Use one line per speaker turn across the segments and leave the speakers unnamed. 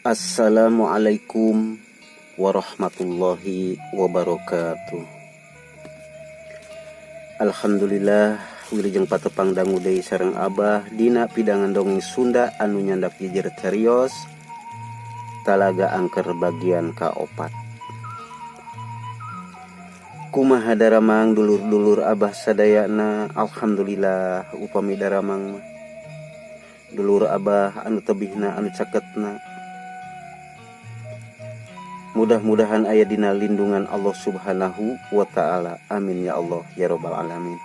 Assalamualaikum warahmatullahi wabarakatuh. Alhamdulillah wilujeng patepang dangu deui sareng Abah dina pidangan dongeng Sunda anu nyandak jejer carios Talaga Angker bagian kaopat. Kumaha daramang dulur-dulur Abah sadayana? Alhamdulillah upami daramang mah. Dulur Abah anu tebihna anu caketna mudah-mudahan aya dina lindungan Allah Subhanahu wa taala. Amin ya Allah ya robbal alamin.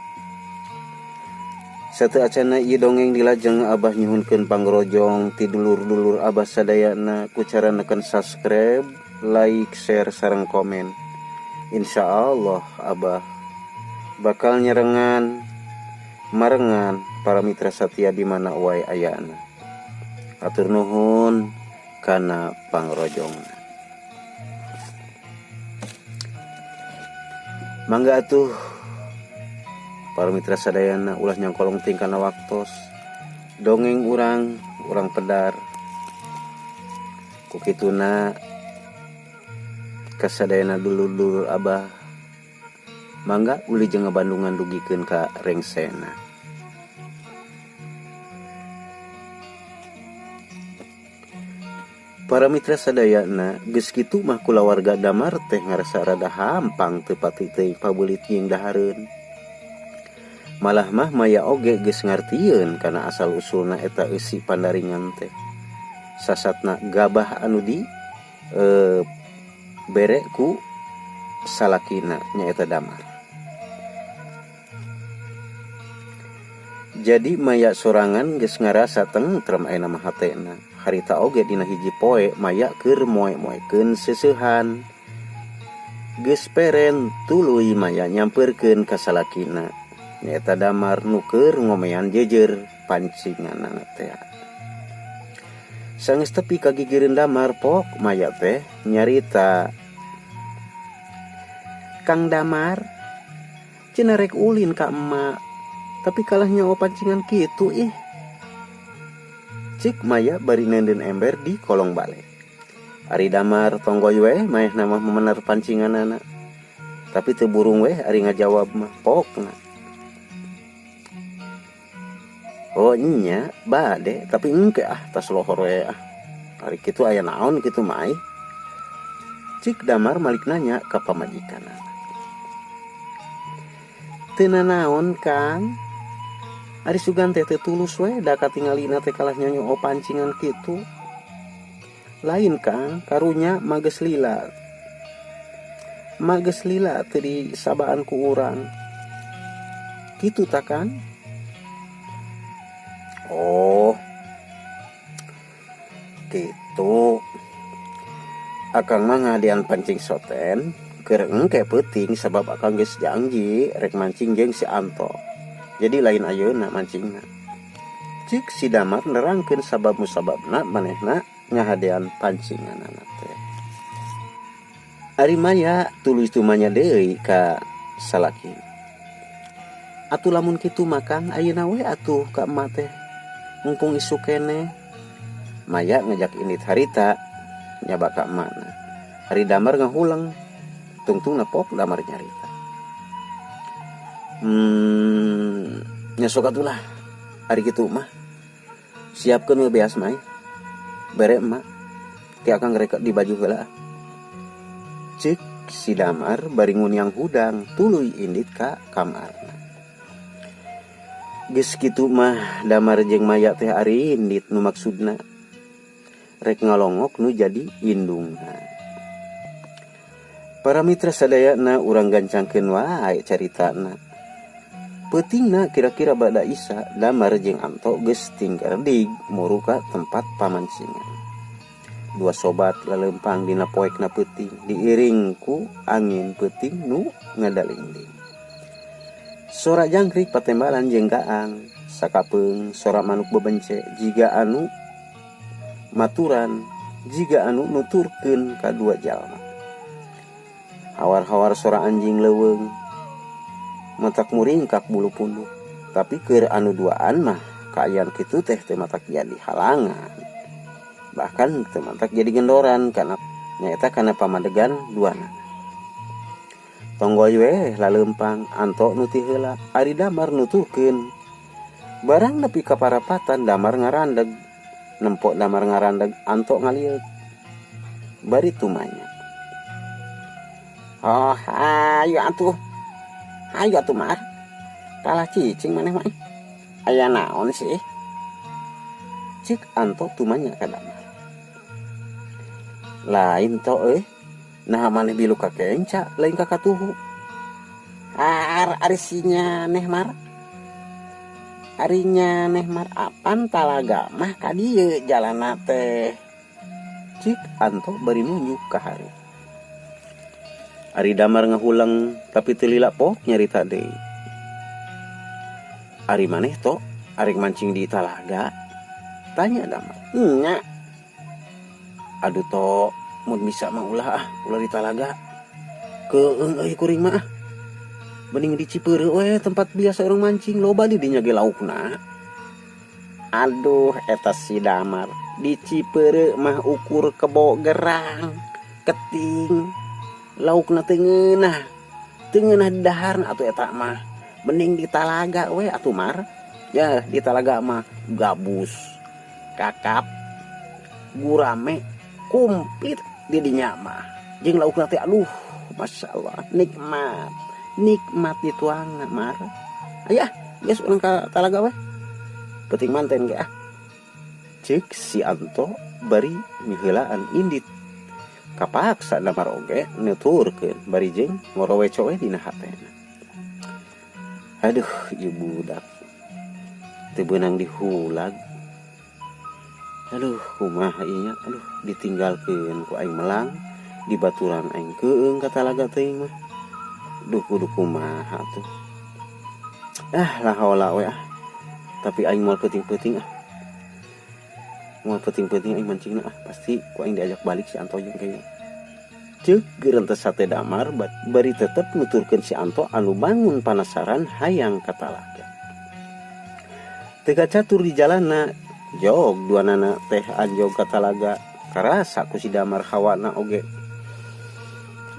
Sateuacanna ieu dongeng dilajeng, Abah nyuhunkeun pangrojong ti dulur-dulur Abah sadayana ku cara neken subscribe, like, share sareng komen. Insya Allah Abah bakal nyerengan marengan para mitra setia di mana wae ayana. Atur nuhun kana pangrojong. Mangga atuh para mitra sadayana, ulah nyangkolong teuing kana waktos. Dongeng urang urang pedar ku kituna. Kasadayana dulur-dulur Abah, mangga wilujeng ngabandungan dugikeun ka rengsena. Para mitra sadayana, geus kitu mah kulawarga Damar teh ngarasa rada hampang teu pati teuing pabeulit jeung dahareun. Malah mah Maya oge geus ngartieun kana asal usulna eta eusi pandaringan teh. Sasatna gabah anu di bere ku salakina, nyaeta Damar. Jadi Maya sorangan geus ngarasa tentrem ayeuna mah hatena. Harita oge dina hiji poe Maya keur moe-moekeun seuseuhan. Geus peren tuluy Maya nyampeurkeun ka salakina, nyaeta Damar, nu keur ngomean jeujeur pancinganana teh. Sanggeus tepi ka gigireun Damar, pok Maya teh nyarita, "Kang Damar, cenah rek ulin ka emak, tapi kalah nyawa pancingan kitu ih," cik Maya bari neundeun ember di kolong bale. Ari Damar tonggoy weh maehna mah memener pancinganana. Tapi teu burung weh ari ngajawab mah pokna. "Oh nya bade, tapi engke ah, tas lohor we ah. Ari kitu aya naon kitu mah ih?" Cik Damar malik nanya ka pamajikanana. "Teu nanaon, Kang. Ari sugan teh teu tulus we, da katingalina teh kalah nyonyo pancingan kitu. Lain, Kang, karunya mah geus lila. Mah geus lila teu disabaan ku urang. Kitu ta, Kang?" "Oh. Kitu. Akang mah ngadean pancing soten keur engke peuting, sabab akang geus janji rek mancing jeung si Anto. Jadi lain ayeuna mancingna." Cik si Damar nerangkeun sabab musababna manehna ngahadean pancinganana teh. Ari Maya tuluy tumanya deui ka salaki. "Atuh lamun kitu mah, Kang, ayeuna we atuh ka emak teh. Mumpung isuk keneh." Maya ngajak indit harita nyaba ka emakna. Ari Damar ngahuleng, tungtungna pok Damar nyarita. "Nya sok atuh lah. Ari kitu mah. Siapkeun we beas mah. Bere emak. Ti akang rek di baju heula." Cik si Damar bari nguniang hudang tuluy indit ka kamarna. Geus kitu mah Damar jeung Maya teh ari indit nu maksudna rek ngalongok nu jadi indungna. Para mitra sadayana, urang gancangkeun wae caritana. Peutingna kira-kira bada Isya, Damar jeung Anto geus tinggardig muru ka tempat pamancingan. Dua sobat lalempang dina poekna peuting diiring ku angin peuting nu ngadalingding. Sora jangkrik patembalan jeung gaang, sakapeung sora manuk bebence jiga anu maturan, jiga anu nuturkeun ka dua jalma. Hawar-hawar sora anjing leuweung matak muringkak bulu punduk. Tapi keur anu duaan mah kaayaan kitu teh teu matak jadi halangan. Bahkan teu mantak jadi gendoran kana nyaeta kana pamadegan duanana. Tonggoi we laleumpang Anto nu ti heula ari Damar nutuhkeun. Barang nepi ka parapatan Damar ngarandeg. Nempo Damar ngarandeg Anto ngalieuk. Bari tumanya. Oh, hayu atuh. Hayu atuh Mar. Kalah cicing maneh mah. Aya naon sih? Cik Anto tumanya ka Damar. Lain to euy. Naha maneh bilu ka kenca lain ka katuhu. Ar ari si nyaneh Mar. Ari nyaneh Mar apan talaga mah ka dieu jalanna teh. Cik Anto bari nunjuk ka hareup. Ari Damar ngahuleng tapi teu lila pok nyarita deui. Ari maneh to arek mancing di talaga? Tanya Damar. Nya. Aduh to, mun bisa mah ulah ah, ulah di talaga. Keung euy kuring mah ah. Mending di Cipeureuh we tempat biasa urang mancing, loba di dinya ge laukna. Aduh eta si Damar, di Cipeureuh mah ukur kebo gerang, keting, laukna teu ngeunah. Teu ngeunah di daharna atuh eta mah. Mending di talaga we atuh Mar. Ya di talaga mah gabus, kakap, gurame, komplit di dinya mah. Jeung laukna teh aduh, Masya Allah, nikmat. Nikmat dituangna Mar. Aya, geus urang ka talaga we. Peuting manten ge ah. Ceuk si Anto bari miheulaan indit. Kapaksa Damar oge nuturkeun bari jeung ngoroweco we dina hatena. Aduh, ieu budak teu beunang dihulag. Aduh, kumaha ieu nya? Aduh, ditinggalkeun ku aing melang, dibaturan aing keung ka talaga teuing mah. Duh, kudu kumaha tuh. Ah, lah haola we ah. Tapi aing moal peuting-peuting ah. Moal peuting-peuting aing mancingna ah, pasti ku aing diajak balik si Anto jeung kayaknya. Ceuk geurentes sate Damar bari tetep nuturkeun si Anto anu bangun panasaran hayang ka talaga. Teu kacatur di jalanna, jog duanana teh anjog ka talaga, karasa ku si Damar hawana oge.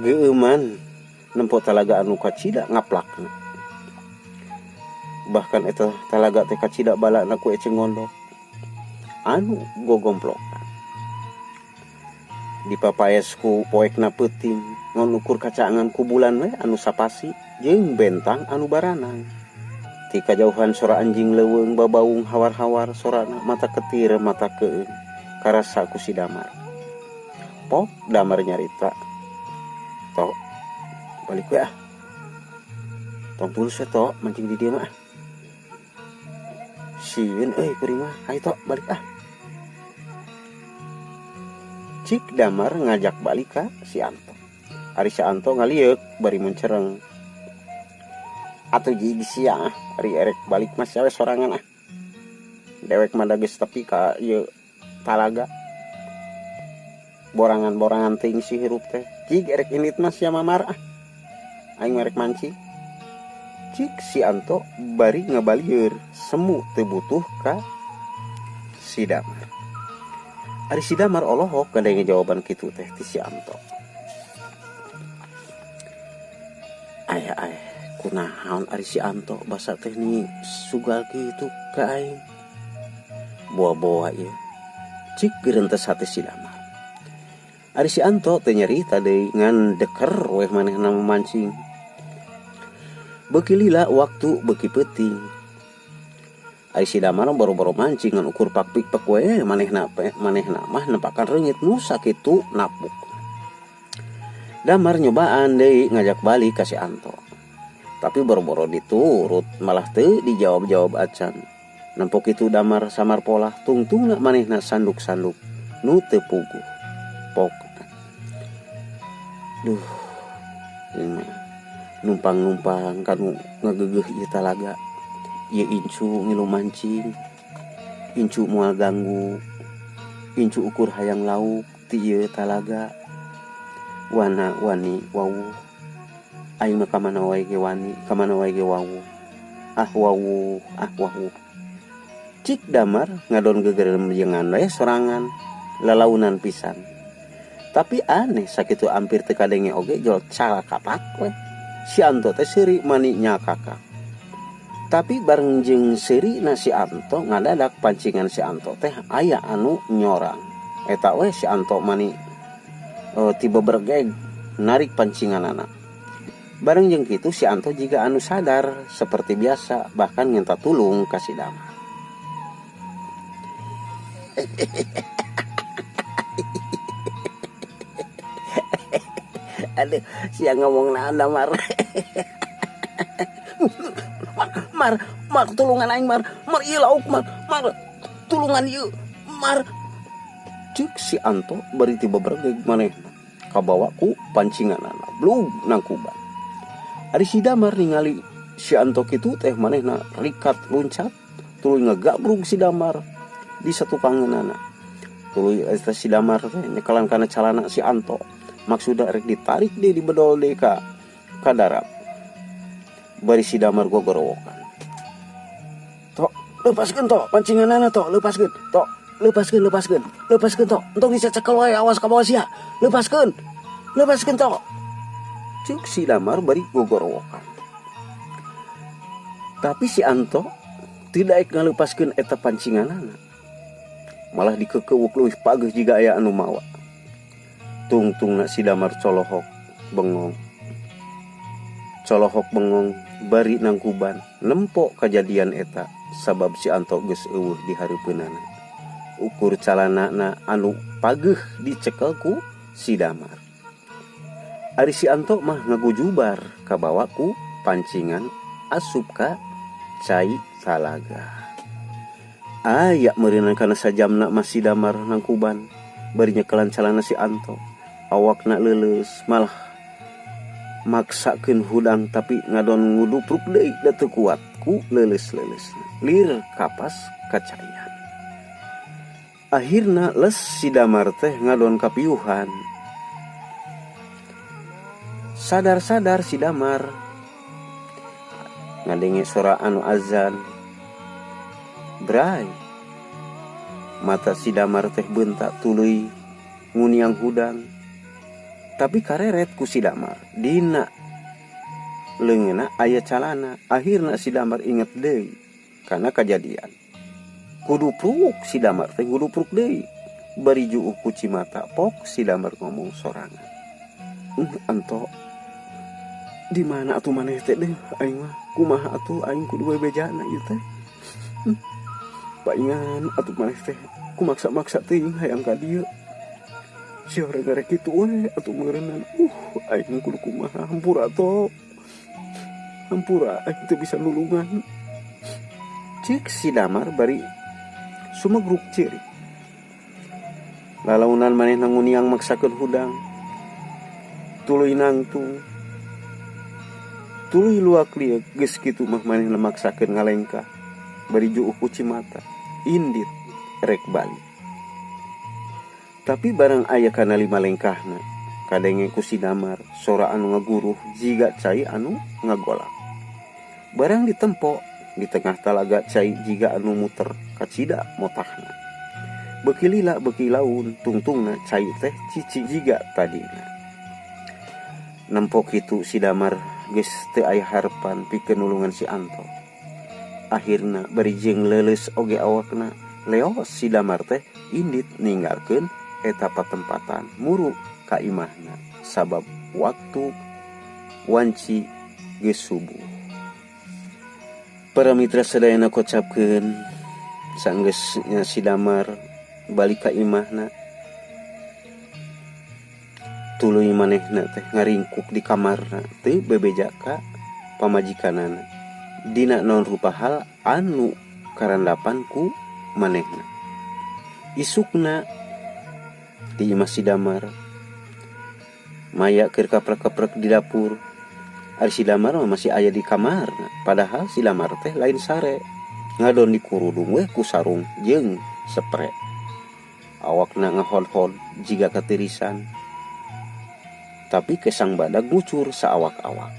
Geueuman nempo talaga anu kacida ngaplakna. Bahkan eta talaga teh kacida balana ku eceng gondok anu gogomplokan. Dipapaes ku poekna peuting ngon ukur kacaangan ku bulan we anu sapasi jeung bentang anu baranang. Ti kajauhan sora anjing leuweung babaung hawar-hawar sorana mata ketir mata keung karasa ku si Damar. Pok Damar nyarita. Tok balik we ah. Tong tulus we tok mancing di dieu mah ah. Sieun euy kuring mah, hayu tok balik ah. Cik Damar ngajak balik ka si Anto. Ari si Anto ngalieuk bari mencereng. Atuh jig sia ah, ari erek balik mah sia we sorangan ah. Dewek mah da geus tepi ka ieu talaga. Borangan-borangan teuing si hirup teh. Jig erek indit mah sia mamar ah. Aing mah erek mancing. Cik si Anto bari ngabalieur semu teu butuh ka si Damar. Ari si Damar olohok ngadenge jawaban kitu teh ti si Anto. Aya aya kunaon ari si Anto basa teh ni sugal kitu ka aing. Boa-boa ieu. Cik geurentes hate si Damar. Ari si Anto teh nyarita deui ngan deker weh manehna mamancing. Beuki lila waktu beuki peuting. Ari si Damar boro-boro mancing ngan ukur pakpik-pek we manehna pe, manehna mah nempakan reungit nu sakitu napuk. Damar nyobaan deui ngajak balik ka si Anto. Tapi boro-boro diturut malah teu dijawab-jawab acan. Nempok itu Damar samar polah tungtungna manehna sanduk-sanduk nu teu puguh. Pok. Duh, ini mah numpang-numpang kanu ngagegeuh ieu talaga. Ieu incu ngilu mancing, incu moal ganggu, incu ukur hayang lauk ti ieu talaga. Wana wani wawuh, aing mah ka mana wae ge wani, ka mana wae ge wawuh. Ah wawuh, ah wawuh. Cik Damar ngadon gegeremjengan we sorangan Lalaunan pisan. Tapi aneh sakitu ampir teu kadenge oge jol calakapak we. Si Anto teh seuri mani nyakakak. Tapi bareng jeung seurina si Anto ngadadak pancingan si Anto teh aya anu nyorang. Eta we si Anto mani ti bebergeg narik pancinganana. Bareng jeung kitu si Anto jiga anu sadar seperti biasa bahkan minta tulung ka si Damar. Aduh, sia ngomong naon Damar. Mar, Mar tulungan aing Mar. Mar ieu lauk Mar. Mar tulungan ieu Mar. Cek si Anto bari ti bebergeg manehna kabawa ku pancinganana blug nangkuban. Ari si Damar ningali si Anto kitu teh manehna rikat luncat tuluy ngagabrug si Damar di satukangeunana. Tuluy eta si Damar teh nyekelan kana calana si Anto. Maksudna rek ditarik deui dibedol deui ka darat. Bari si Damar gogorowokan. Tok, lepaskeun tok pancinganana tok, lepaskeun. Tok, lepaskeun, lepaskeun. Lepaskeun tok. Entong dicekel wae awas kabawa sia. Lepaskeun. Lepaskeun tok. Ceuk si Damar bari gogorowokan. Tapi si Anto tidak daek ngalepaskeun eta pancinganana. Malah dikekewuk leuwih pageuh jiga aya anu mawa. Tungtungna si Damar colohok bengong. Colohok bengong bari nangkuban nempo kajadian eta sabab si Anto geus eueuh di hareupeunana. Ukur calanana anu pageuh dicekel ku si Damar. Ari si Anto mah ngagujubar kabawa ku pancingan asup ka cai talaga. Aya meureunan kana sajamna mah si Damar nangkuban bari nyekelan calana si Anto. Awakna leuleus malah maksakeun hudang tapi ngadon ngudupruk deui da teu kuat ku leuleus-leuleusna. Lir kapas kacaian. Akhirna les si Damar teh ngadon kapiuhan. Sadar-sadar si Damar ngadenge sora anu azan. Bray. Mata si Damar teh beunta tuluy nguniang hudang. Tapi kareret ku si Damar dina leungeunna aya calana. Akhirna si Damar inget deui kana kajadian. Kudupruk si Damar teh kudupruk deui. Bari juuh ku cimata pok si Damar ngomong sorangan. Anto di mana atuh maneh teh deuh aing mah kumaha atuh aing kudu bebejana ieu teh. Paingan atuh maneh teh kumaksa-maksa teuing hayang ka dieu. Sia gara-gara kitu we atuh meureunnan. Aing kudu kumaha hampura to. Hampura aing teu bisa nulungan. Cek si Damar bari sumegruk ceurik. Lalaunan manehna nguniang maksakeun hudang. Tuluy nangtung. Tuluy luak lieuk geus kitu mah manehna maksakeun ngalengkah. Bari juuh ku cimata. Indit rek balik. Tapi barang aya kana lima lengkahna, kadenge ku si Damar sora anu ngaguruh jiga cai anu ngagolak. Barang ditempo di tengah talaga cai jiga anu muter kacida motahna. Beuki lila beuki laun tungtungna cai teh cici jiga tadina. Nempo kitu si Damar geus teu aya harepan pikeun nulungan si Anto. Akhirna bari jeung leuleus oge awakna, leos si Damar teh indit ninggalkeun eta patempatan muru ka imahna sabab waktu wanci geus subuh. Para mitra sadayana kocapkeun sanggeusnya si Damar balik ka imahna. Tuluy manehna teh ngaringkuk di kamarna teu bebeja ka pamajikanana. Dina naon rupa hal anu karandapan ku manehna. Isukna di imah si Damar Maya keur kaprek-kaprek di dapur. Ari si Damar mah masih aya di kamarna, padahal si Damar teh lain sare. Ngadon di kurudung weh ku sarung jeung sepre. Awakna ngahod-hod jiga katirisan. Tapi kesang badag ngucur saawak-awak.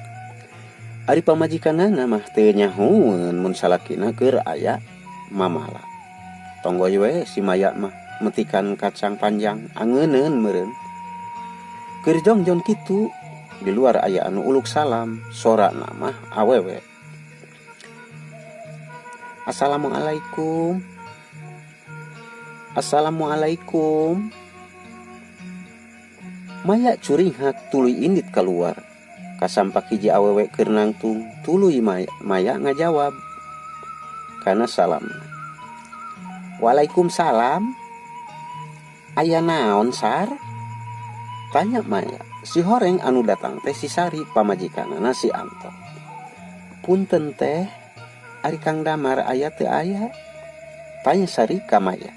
Ari pamajikanana mah teu nyahoeun mun salakina keur aya mamala. Tonggoy we si Maya mah Metikan kacang panjang angeuneun meureun. Keur jongjon kitu di luar aya anu uluk salam sorana mah awewe. Assalamualaikum. Assalamualaikum. Maya curinghak tuluy indit kaluar. Kasampak hiji awewe keur nangtung tuluy Maya, Maya ngajawab kana salam. Waalaikumsalam. Aya naon Sar? Tanya Maya. Si horeng anu datang teh si Sari pamajikanana si Anto. Punten teh, ari Kang Damar aya teu aya? Tanya Sari ka Maya.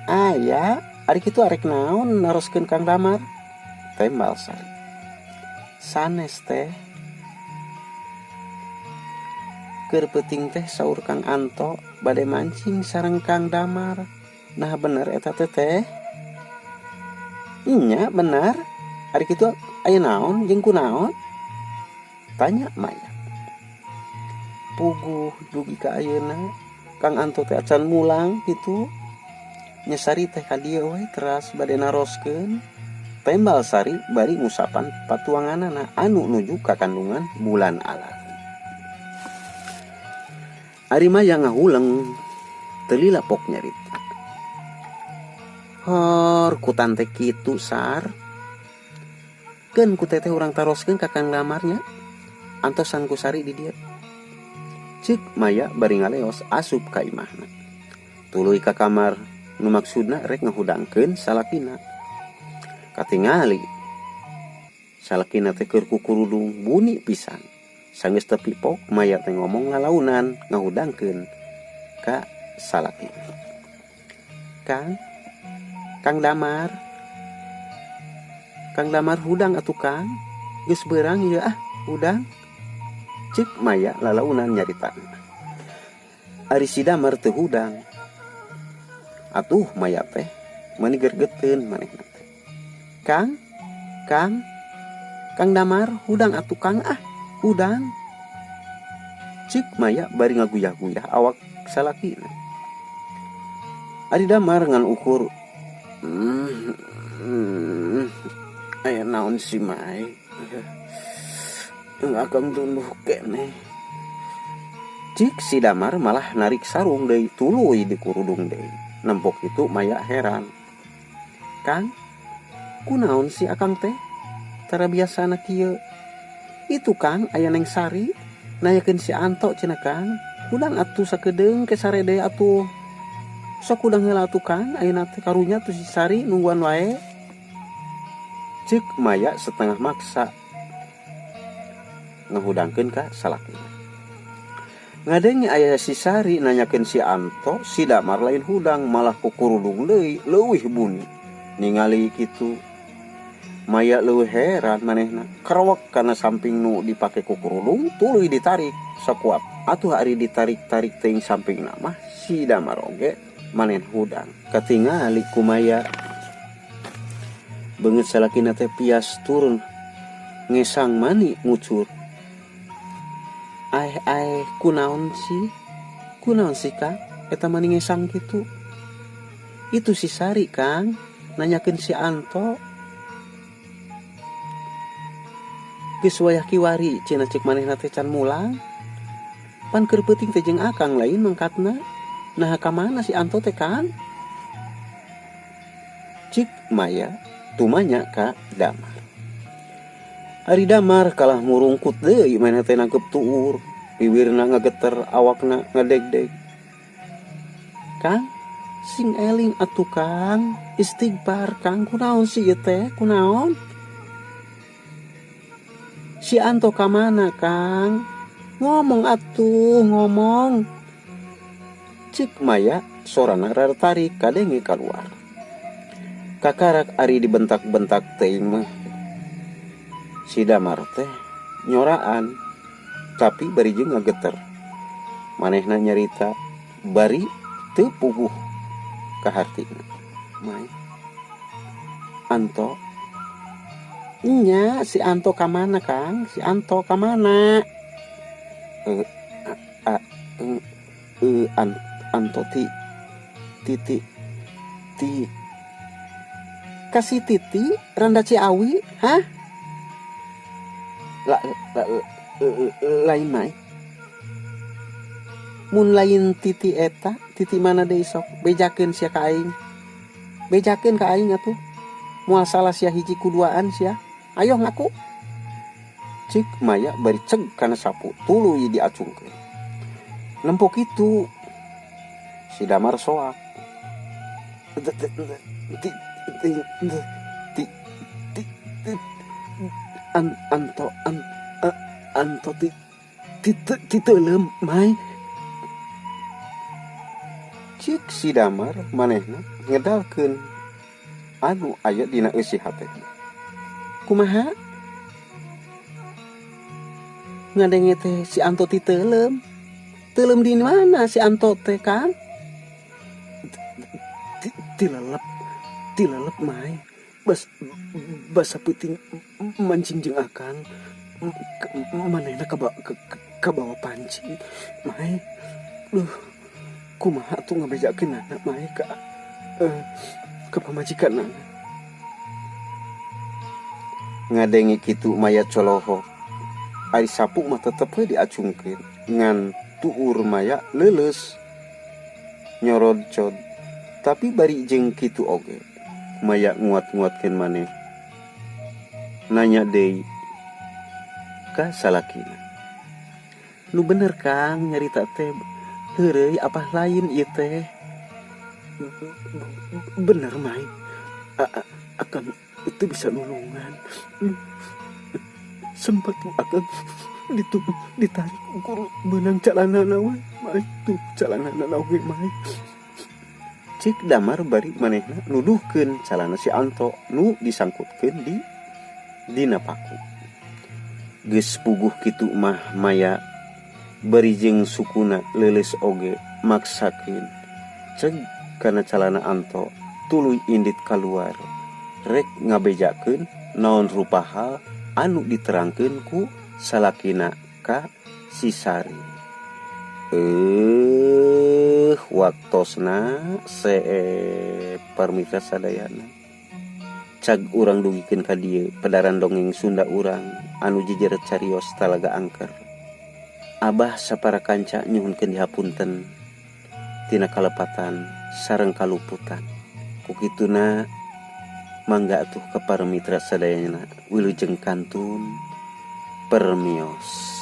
Aya, ari kitu arek naon naroskeun Kang Damar? Tembal Sari. Sanes teh. Keur peuting teh saur Kang Anto bade mancing sareng Kang Damar. Nah bener eta teh teh? Nya bener. Ari kitu aya naon jeung kunaon? Tanya Maya. Puguh dugi ka ayeuna Kang Anto teh acan mulang kitu. Nya Sari teh ka dieu we teras bade naroskeun. Tembal Sari bari ngusapan patuanganana anu nuju ka kandungan bulan alam. Ari Maya ngahuleng teu lila pok nyarita. Hor kutan teh kitu Sar. Keun ku teteh urang taroskeun ka Kang Damarnya. Antosan ku Sari di dieu. Ceuk Maya bari ngaleos asup ka imahna. Tuluy ka kamar nu maksudna rek ngahudangkeun salakina. Katingali salakina teh keur kukurudung buni pisan. Sanggeus tepi pok Maya teh ngomong lalaunan ngahudangkeun ka salakina. Kang, Kang Damar. Kang Damar hudang atuh Kang. Geus beurang ieu ah, hudang. Ceuk Maya lalaunan nyarita. Ari si Damar teu hudang. Atuh Maya teh meuni gergeteun manehna teh. Kang, Kang, Kang Damar hudang atuh Kang ah, hudang. Ceuk Maya bari ngaguyah-guyah awak salakina. Ari Damar ngan ukur aya naon si Mai? Akang tunduh keneh. Cik si Damar malah narik sarung deui tuluy dikurudung deui. Nempok itu Maya heran. Kang, kunaon si akang teh? Tara biasana kieu. Itu Kang aya Neng Sari nanyakeun si Anto cenah Kang. Hudang atuh sakedeung ke sarede atuh. Sok hudang heula atuh Kang, ayeuna teh karunya tuh si Sari nungguan wae. Ceuk Maya setengah maksa ngahudangkeun ka salakina. Ngadenge aya si Sari nanyakeun si Anto, si Damar lain hudang malah kukurudung deui leuwih buni. Ningali kitu Maya leuwih heran manehna. Kerewek kana samping nu dipake kukurudung tuluy ditarik sakuat. Atuh ari ditarik-tarik teuing sampingna mah si Damar oge manehna hudang. Katingali ku Maya beungeut salakina teh pias turun ngesang mani ngucur. Aeh aeh kunaon sih? Kunaon sih Kang? Eta mani ngesang kitu. Itu si Sari Kang, nanyakeun si Anto. Geus wayah kiwari cenah ceuk manehna teh can mulang. Pan keur peuting teh jeung akang lain mangkatna. Naha ka mana si Anto teh Kang? Cik Maya tumanya ka Damar. Ari Damar kalah murungkut deui manehna teh nangkep tuur, bibirna ngageter, awakna ngadegdeg. Kang, sing eling atuh Kang, istighfar Kang, kunaon sih ieu teh, kunaon? Si Anto ka mana Kang? Ngomong atuh, ngomong. Cik Maya sorana rartarik kadenge kaluar. Kakarak ari dibentak-bentak teuing mah. Si Damar teh nyoraan tapi bari jeung ngageter. Manehna nyarita bari teu puguh ka hartina. Mai Anto nya si Anto ka mana Kang? Si Anto ka mana? Anto ti Titi ti ka si Titi randa Ciawi hah la, la, lain Mai mun lain Titi eta Titi mana deui sok bejakeun sia ka aing bejakeun ka aing atuh moal salah sia hiji kuduaan sia ayo ngaku cik Maya bari ceg kana sapu tuluy diacungkeun nempo kitu si Damar soak anto anto ti ti teuleum Mai cik si Damar manehna ngedalkeun anu aya dina eusi hatena kumaha ngadenge teh si Anto ti teuleum teuleum di mana si Anto teh Kang tilelep Mai bas basa peuting mancing jeung akang manehna kabawa pancing Mai duh kumaha atuh ngabejakeunana Mai ka pamajikanana ngadenge kitu Maya coloho ari sapu mah tetep we diacungkeun ngan tuur Maya leuleus nyorodcod tapi bari jeung kitu oge Maya nguat-nguatkeun maneh nanya deui ka salakina nu bener Kang nyarita teh heureuy apa lain ieu teh bener Mai akang itu bisa nulungan sempat akang ditarik ukur beunang calanana we Mai tuh calanana oge Mai cik Damar bari manehna nuduhkeun calana si Anto nu disangkutkeun di dina paku geus puguh kitu mah Maya bari jeung sukuna leuleus oge maksakeun ceg kana calana Anto tuluy indit kaluar rek ngabejakeun naon rupa hal anu diterangkeun ku salakina ka si Sari. Waktosna parmitra sadayana cag urang dugikeun ka dieu pedaran dongeng Sunda urang anu jejer carios Talaga Angker. Abah sapara kanca nyuhunkeun dihapunten tina kalepatan sareng kaluputan. Ku kituna mangga atuh ka para mitra sadayana wilujeng kantun permios.